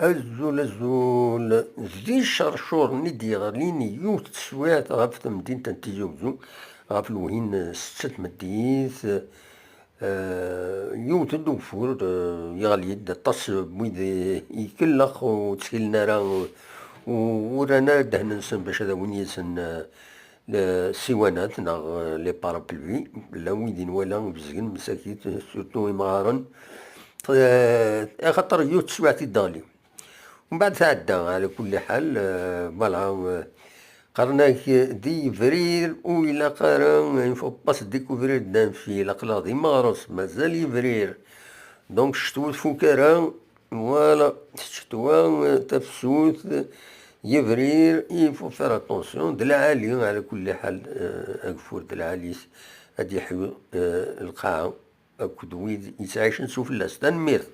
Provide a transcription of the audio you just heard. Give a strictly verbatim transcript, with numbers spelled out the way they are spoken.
Azul, azul. Di cercur-nni d-yeɣlin yiwet teswiɛt ɣef temdint n Tizi Uzzu, ɣef lewhin setta tmeddit, eh, yiwet n ugeffur, eh, yeɣli-d, aṭas n wid ikellex ur ttkilen ara, u-, ur rran ara ddehn-nsen bac ad awin yid-sen, eh, le-, ssiwanat neɣ, eh, les parapluies. Llan wid i nwala bezgen msakit, surtout imɣaren. Eh, axaṭer yiwet teswiɛt i d-teɣli. Mbeɛd tɛedda, ɛla kulli ḥal, eh, voilà, eh, qqaren-ak, eh, di yebrir ur ilaq ara, il faut pas découvrir d'un fil, aql-aɣ di meɣres, mazal yebrir. Donc ccetwa ur tfuk ara, voilà, ccetwa, eh, tafsut, eh, yebrir, il faut faire attention, d lɛali, ɛla kulli ḥal, eh, ageffur d lɛali ad d-yeḥyu, eh, lqaɛa akked wid yettɛicen s ufella-s. Tanemmirt.